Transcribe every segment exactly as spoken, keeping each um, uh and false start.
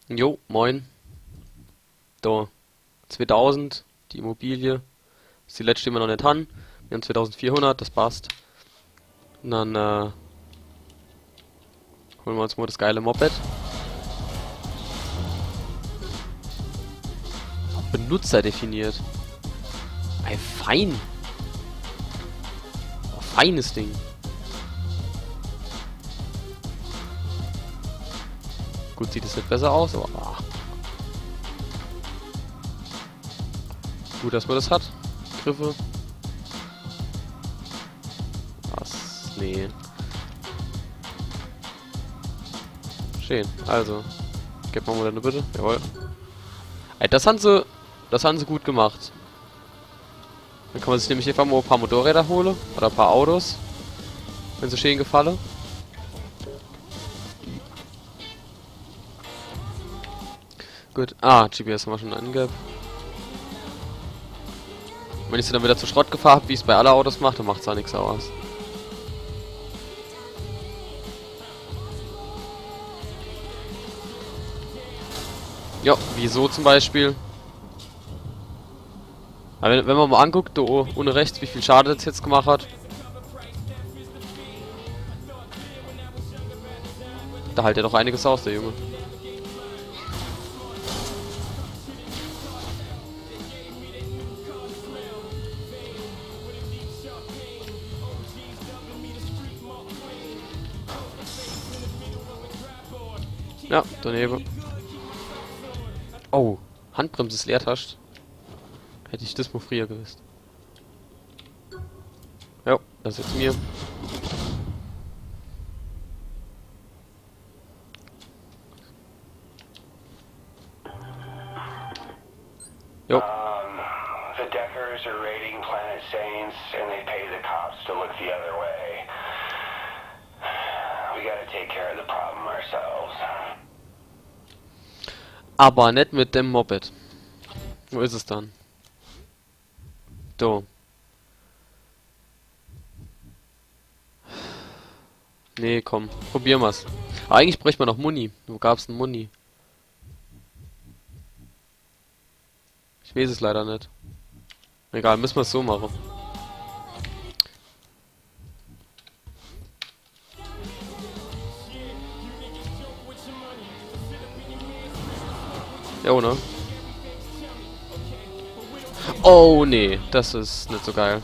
Jo, moin. Do. Zweetausend, die Immobilie. Is die letschte, die mer noch net han. Mer han zweetausendvierhundert, das passt. Un dann, äh, hole mer uns mol das geile Moped. Benutzerdefiniert. Ei, fein. Oh, feines Ding. Gut, sieht es net besser aus, awwer, ah. Gut, dass mer das hat. Griffe. Was? Nee. Schön, also. Gib mer mol deine bitte. Jawohl. Ey, das han se, das han se gut gemacht. Dann kann mer sich nämlich einfach mol e paar Motorräder hole. Oder e paar Autos. Wenn se schön gefalle. Gut. Ah, G P S han mer schon angeb. Wenn ich se dann wieder zu Schrott gefahr hab, wie's bei alle Autos macht, dann macht's do nix aus. Jo, wie so zum Beispiel. Awwer wenn, wenn mer mol anguckt, do unne rechts, wie viel Schade das jetzt gemacht hat. Do hält er doch einiges aus, der Junge. Ja, daneben. Oh, Handbremse is Leertascht. Hätt ich das mol frieher gewisst. Jo, das is jetzt mir. Jo. Um, the Deckers are raiding Planet Saints, and they pay the cops to look the other way. We gotta take care of the problem ourselves. Awwer net mit dem Moped. Wo is es dann? Do. Nee, komm. Probier mer's. Awwer eigentlich bräucht mer noch Muni. Wo gab's denn Muni? Ich weeß es leider net. Egal, müsse mer's so mache. Jo, ne? Oh, nee, das is net so geil.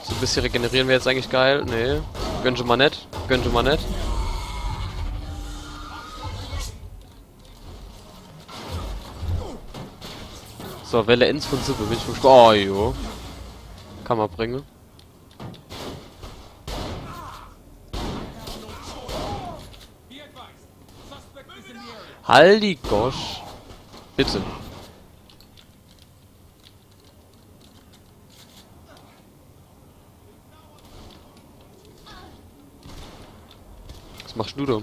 So e bissje regeneriere wär jetzt eigentlich geil. Nee. Gönn ich mer net. Gönn ich mer net. So, Welle ins von Suppe. Bin ich mol gespannt. Oh, jo. Kann mer bringe. Haldi Gosch. Bitte. Was machst du do?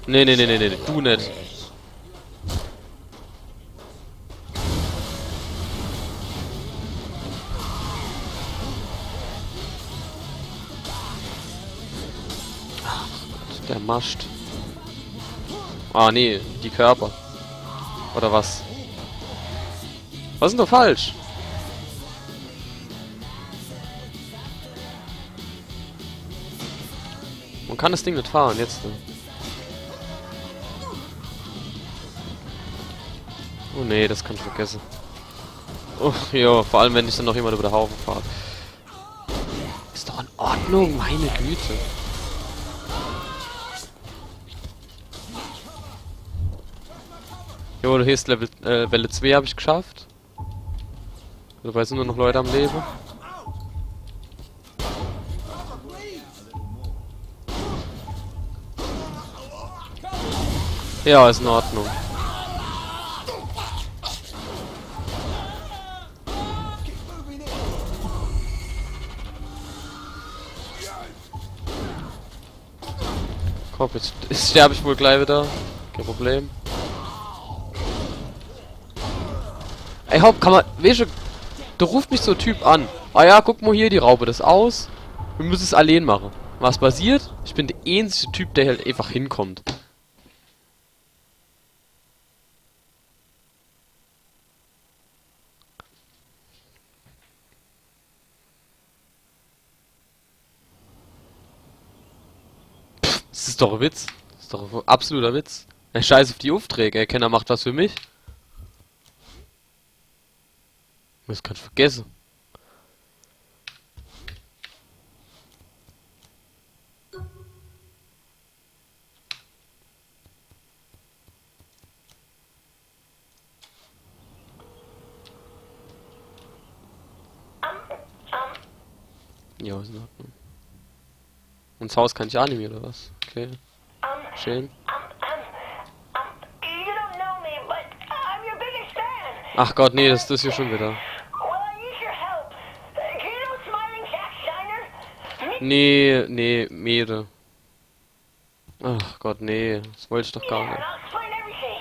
Nee, nee, nee, nee, nee, du net. Ach Gott, der Mascht. Ah, nee, die Körper. Oder was? Was is denn do falsch? Mer kann das Ding net fahre, jetzt. Oh nee, das kann ich vergesse. Oh, jo, vor allem, wenn ich dann noch jemand über de Haufe fahr. Is doch in Ordnung, meine Güte. Jo, du hast Level, äh, Welle zwei hab ich geschafft. Dabei sin nur noch Leute am Lebe. Ja, is in Ordnung. Komm, jetzt, jetzt sterb ich wohl gleich wieder. Kein Problem. Ey, hopp, kann man, weesche, do ruft mich so e Typ an. Ah ja, guck mal hier, die Raupe des aus. Mir müsse's alleen mache. Was passiert? Ich bin der eenzige Typ, der halt einfach hinkommt. Pff, des is doch e Witz. Des is doch e absoluter Witz. Ey, scheiß uff die Ufträg, ey, kenner macht was für mich. Des kann ich vergesse. Ja, is in Ordnung. Un des Haus kann ich annemme, oder was? Okay. Schön. Ach Gott, nee, des, des is hier schon wieder. Nee, nee, Mede. Ach Gott, nee, des wollt ich doch gar net.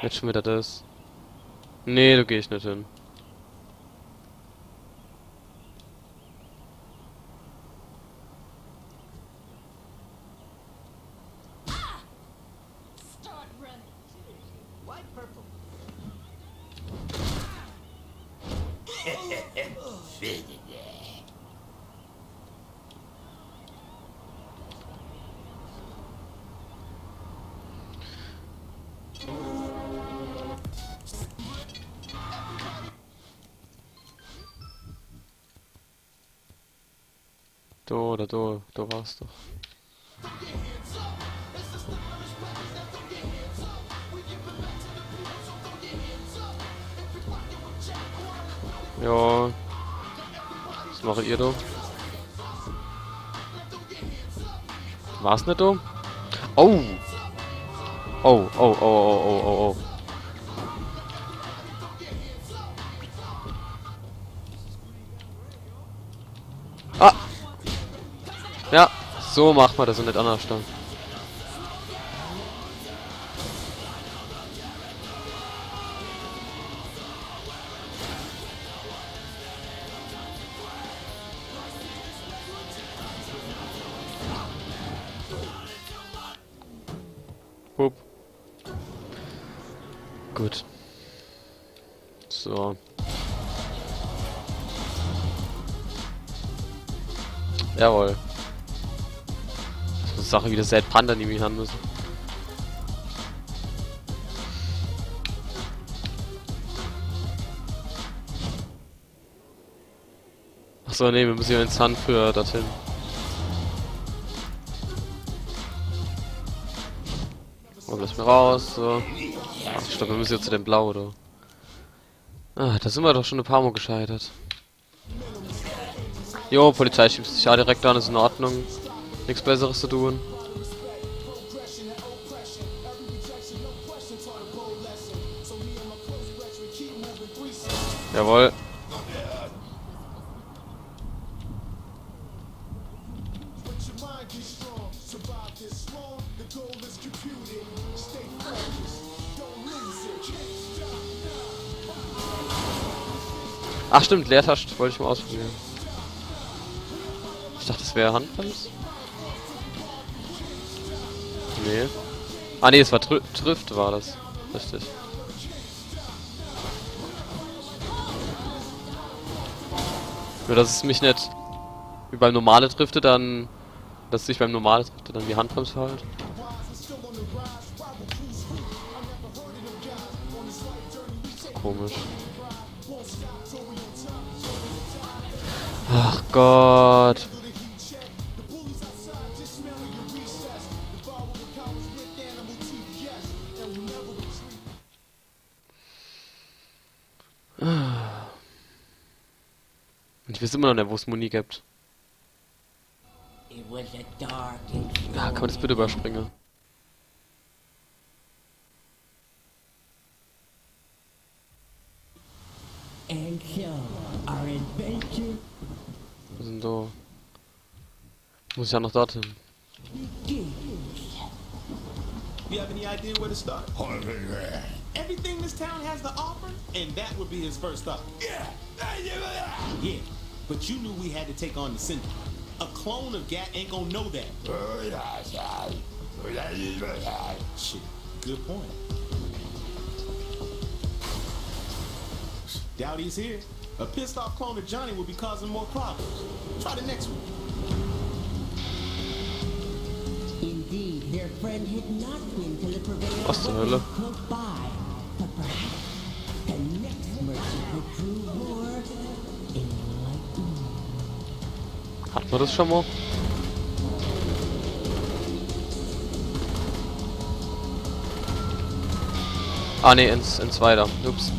Jetzt schon wieder des. Nee, do geh ich net hin. Do, do, do, do war's doch. Ja. Was macht ihr do? War's net do? Oh! Oh, oh, oh. Ah! Ja, so macht ma des un net annerscht dann. Hup. Gut. So. Jawohl. So Sache wie des Sad Panda nie han müsse. Ach so, nee, mir müsse jo ins Sand für dorthin. Un lass mich raus, so. Ach, ich glaab, mir müsse jetzt zu dem Blau, oder? Ah, do sin ma doch schon e paar Mol gescheitert. Jo, Polizei schiebt sich ja direkt an, is in Ordnung. Nix Besseres zu tun. Jawohl. Ach stimmt, Leertascht wollt ich mol ausprobiere. Ich dacht, des wär Handbremse. Nee. Ah nee, es war Dri-, Drift war des. Richtig. Nur dass es mich net wie beim normale Drifte dann, dass es sich beim normale Drifte dann wie Handbremse verhält. Komisch. Ach Gott. Un ich weeß immer noch net, wo's Muni gibt. It was a dark and Ah, kann ma des bitte stormy überspringe? And so, our adventure Wo sin do? Muss ich jo noch dorthin. Begins. You have any idea where to start? Everything this town has to offer, and that would be his first stop. Yeah, but you knew we had to take on the Syndicate. A clone of Gat ain't gonna know that. Shit, good point. Doubt he's here. A pissed off clone of Johnny will be causing more problems. Try the next one. Indeed, their friend had not been to the purveyor. Was zur Hölle? Close by, but perhaps the next merchant will prove more enlightened. Hat ma das schon mal? Ah, nee, ins, ins weiter. Ups.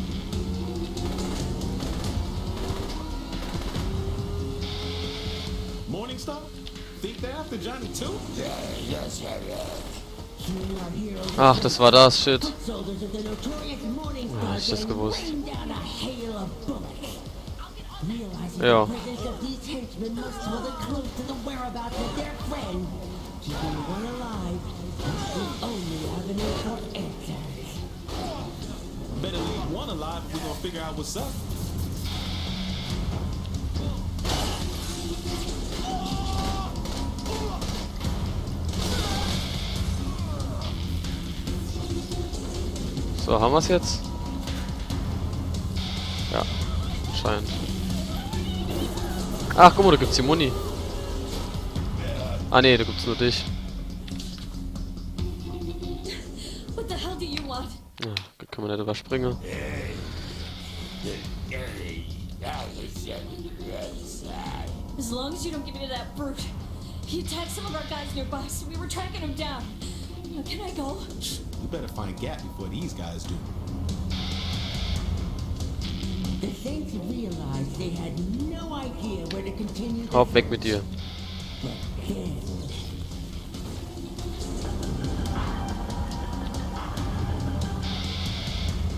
Morningstar? Think they're after Johnny too? Ach, das war das, shit. Foot soldiers of the notorious Morningstar Gang rained down a hail of bullets. Ah, hab ich das gewusst. Realizing Ja. The presence of these henchmen must hold a clue to the whereabouts of their friend. Keeping one alive is the only avenue for answers. Better leave one alive if we're gonna figure out what's up. So, haben wir's jetzt? Ja, anscheinend. Ach, guck mal, da gibt's die Muni. Ah, nee, da gibt's nur dich. What the hell do you want? Ja, da kann man nicht überspringen. As long as you don't give me to that brute. He attacked some of our guys nearby, so we were tracking him down. Now, can I go? You better find Gat before these guys do. The Saints realized they had no idea where to continue. Hopp, weg mit dir. But then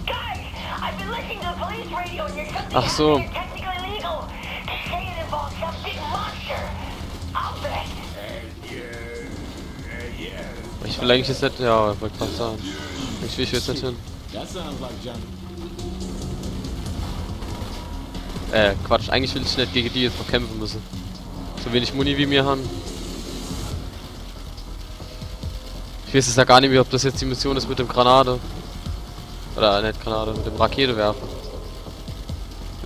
Guys, I've been listening to the police radio and there's something Ach so. Happening technically illegal. They say it involves some big monster. I'll bet. Ich will eigentlich jetzt nicht, ja, wollte grad sagen. Ich will jetzt nicht hin. That sounds like Johnny. Äh, Quatsch, eigentlich will ich nicht gegen die jetzt noch kämpfen müssen. So wenig Muni wie mir haben. Ich weiß es ja gar nicht mehr, ob das jetzt die Mission ist mit dem Granate. Oder nicht Granate, mit dem Raketewerfer.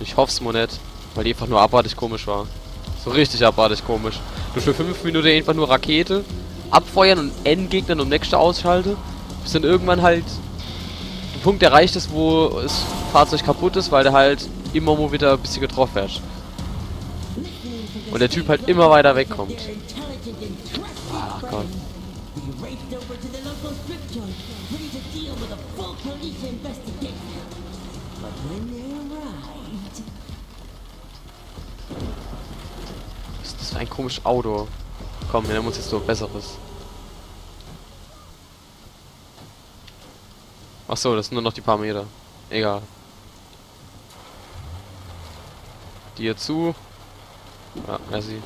Ich hoff's mal nicht, weil die einfach nur abartig komisch war. So richtig abartig komisch. Du für fünf Minuten einfach nur Rakete abfeuern und einen Gegner und nächste ausschalte, bis dann irgendwann halt ein Punkt erreicht ist, wo das Fahrzeug kaputt ist, weil der halt immer mal wieder ein bisschen getroffen wird. Und der Typ halt immer weiter wegkommt. Ah Gott. We raced over to the local strip joint, ready to deal with a full police investigation. But when they arrived, Was ist das für ein komisches Auto? Komm, wir nehmen uns jetzt so ein besseres. Ach so, das sind nur noch die paar Meter. Egal. Dir zu. Ja, merci.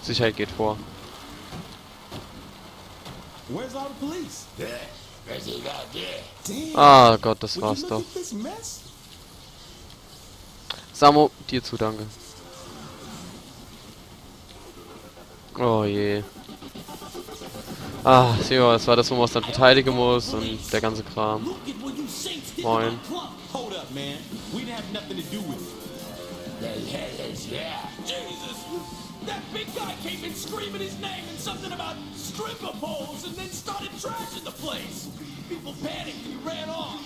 Sicherheit geht vor. Where's all the police? Damn. Ah Gott, das war's doch. Would you look at this mess? Samo, dir zu, danke. Oh je. Ah, Theo, das war das, wo man uns dann verteidigen muss und der ganze Kram. Moin. Hold up, man. We didn't have nothing to do with it. The hell is that? Jesus! That big guy came in screaming his name and something about stripper poles and then started trashing the place. People panicked and ran off.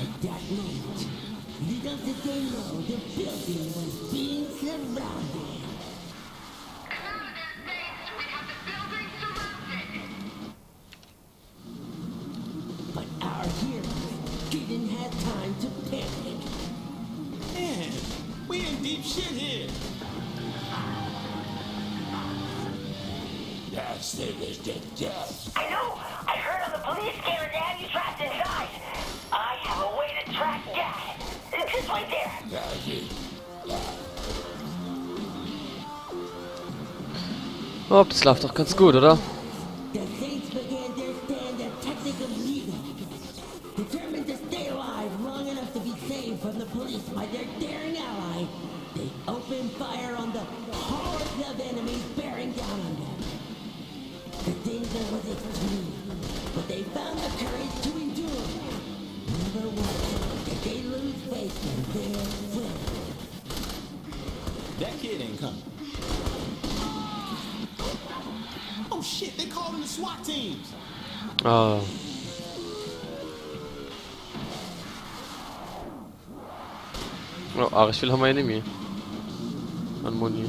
At that moment, little did they know the building was being surrounded. Clear their base. We have the building surrounded. But our heroes didn't have time to panic. Man, we in deep shit here. That thing is dangerous. I know! I heard on the police scanner they have you trapped inside! I have a way to track Gat. Just wait there! Hopp, das läuft doch ganz gut, oder? SWAT teams. Ah. Oh, aber ich will noch mal Enemy. An Muni.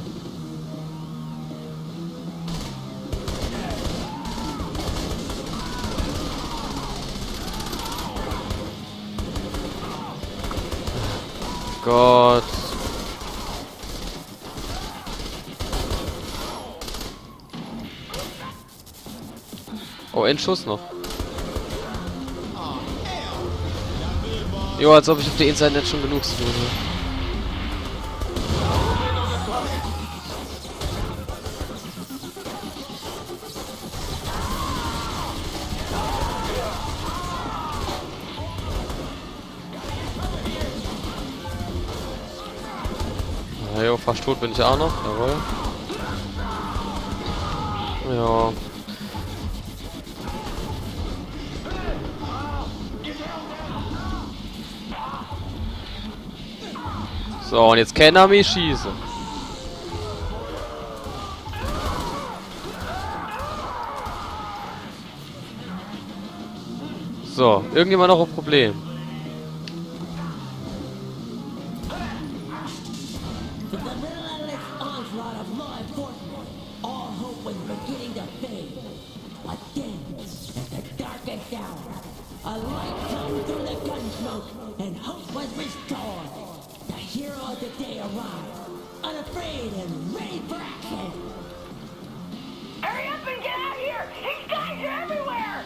Gott. Oh, ein Schuss noch. Jo, als ob ich auf der Inside net schon genug zu tun hätt. Na jo, fast tot bin ich auch noch, jawohl. Ja. So, und jetzt kenner mich schieße. So, irgendjemand noch ein Problem? The relentless onslaught of law enforcement. All hope was beginning to fade. But then, at the darkest hour, a light shone through the gun smoke, and hope was restored. The hero of the day arrived, unafraid and ready for action. Hurry up and get out here! These guys are everywhere!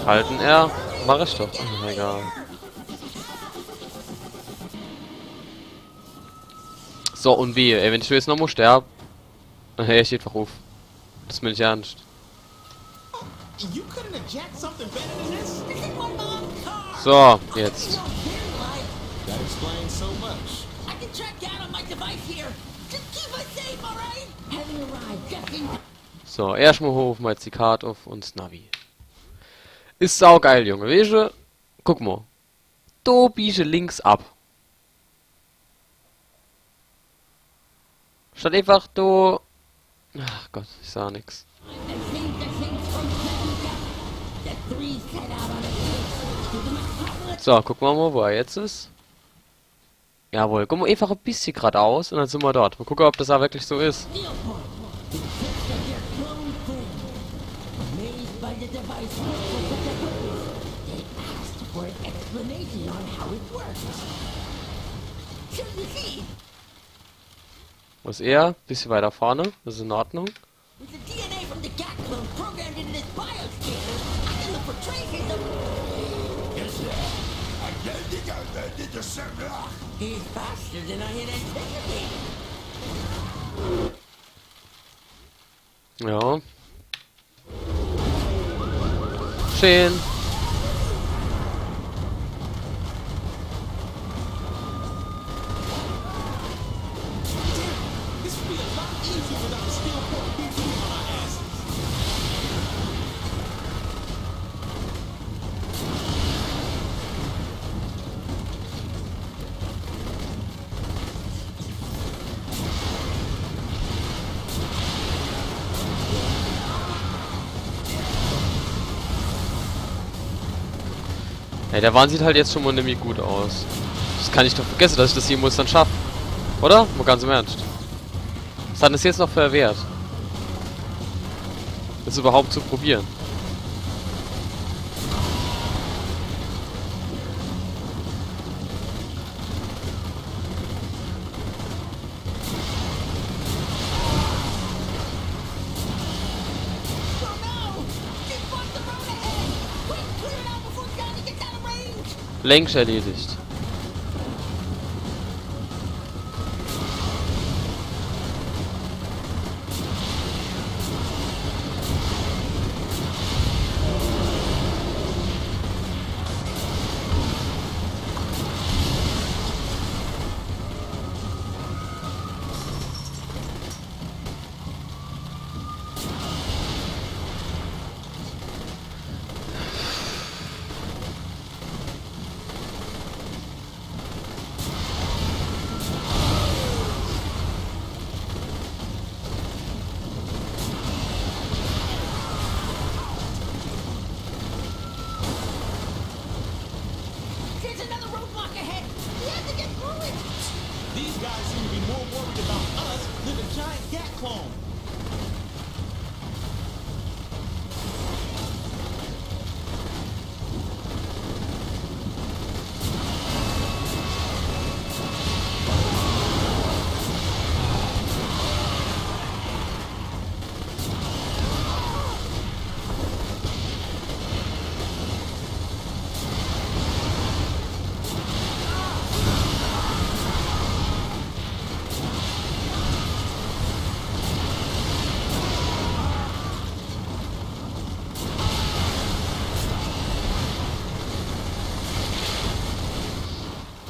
Halten R. Mach ich doch. Oh, egal. So, und wie? Ey, wenn ich jetzt nochmal sterb, dann hör ich einfach auf. Das bin ich ernst. You couldn't have jacked something better than this? This is my mom's car. So, jetzt. That explains so much. I can track down on my device here. Just keep us safe, all right? Having arrived just in So, erstmal hoch, mal die Karte auf und das Navi. Is saugeil, Junge. Weesche, guck mal. Do biege links ab. Statt einfach do. Ach Gott, ich sah nix. So, gucke mer mal, wo er jetzt is. Jawohl, guck mal, einfach e bissje gradaus und dann sin mer dort. Mal gucke, ob das da wirklich so is. Amazed by the device for such a purpose, they asked for an explanation on how it works. So you see, Wo is er? Bissje weiter vorne. Das is in Ordnung. With the D N A from the Gat clone programmed into this bioscanner, I can look for traces of... He's faster than I had anticipated. Ja. Schön. Ey, der Wahn sieht halt jetzt schon mal nämlich gut aus. Das kann ich doch vergesse, dass ich das jemals dann schaff. Oder? Mal ganz im Ernst. Was hat denn das jetzt noch für Wert? Das überhaupt zu probieren. Lenk erledigt.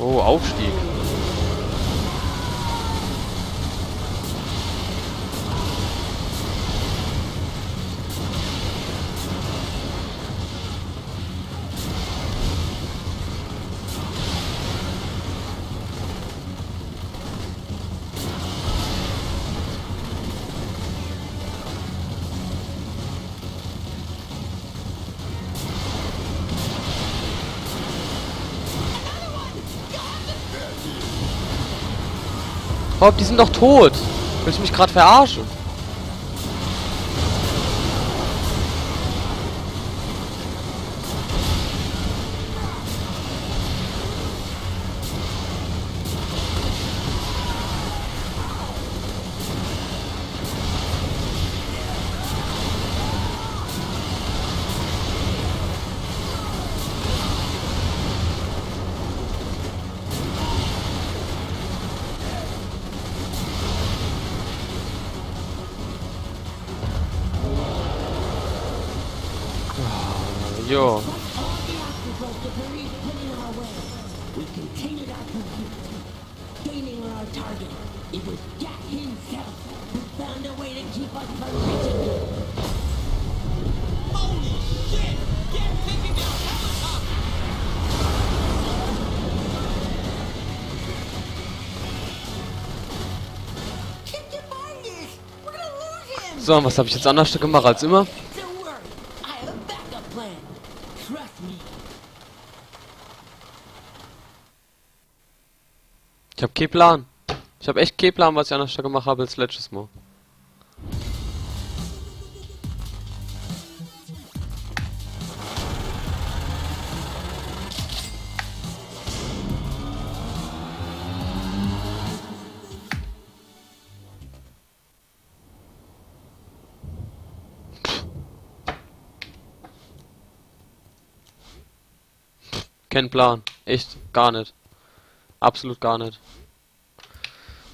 Oh, Aufstieg. Hopp, die sind doch tot. Willst du mich grad verarschen? Jo. We continued our pursuit, gaining on our target. It was Jack himself who found a way to keep us from reaching you. Holy shit! Get taking down helicopter! Can't you find this? We're gonna lose him! So, un was hab ich jetzt annerscht gemacht als immer? Don't worry. I have a backup plan. Trust me. Ich hab kee Plan. Ich hab echt kee Plan, was ich annerscht gemacht hab als letschtes Mol. Kee Plan. Echt, gar net. Absolut gar net.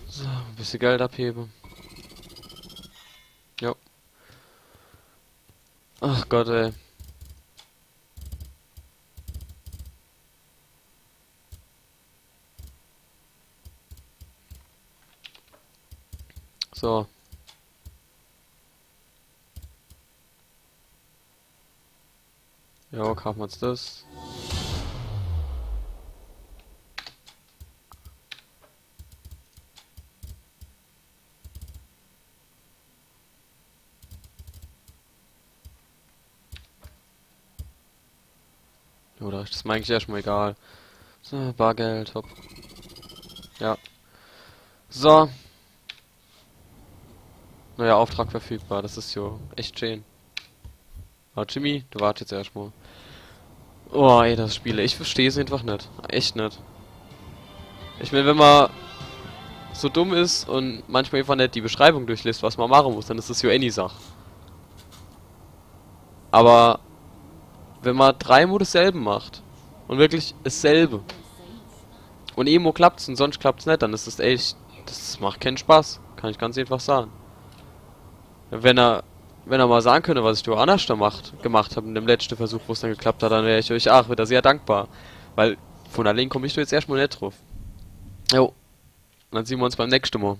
So, e bissel Geld abhebe. Jo. Ach Gott, ey. So. Jo, kaafe mer uns des. Jo, der Rescht is mer eigentlich erschtmol egal. So, Bargeld, hopp. Jo. So. Neuer Auftrag verfügbar, des is jo echt schee. Awwer Jimmy, du wartsch jetzt erschtmol. Oh, ey, des Spiel, ich versteh's einfach net. Echt net. Ich mään, wenn mer so dumm is un manchmol einfach net die Beschreibung durchliest, was mer mache muss, dann is des jo ääni Sach. Awwer wenn mer dreimol desselbe macht un wirklich desselbe un eemol klappt's un sonscht klappt's net, dann is des echt, des macht kee Spaß, kann ich ganz einfach sage. Wenn er, wenn er mol sage könnt, was ich do annerscht macht, gemacht hab in dem letschte Versuch, wo's dann geklappt hat, dann wär ich eich aach widder sehr dankbar. Weil vun allee komm ich do jetzt erschtmol net druff. Jo. Dann siehn mer uns beim nächschte Mol.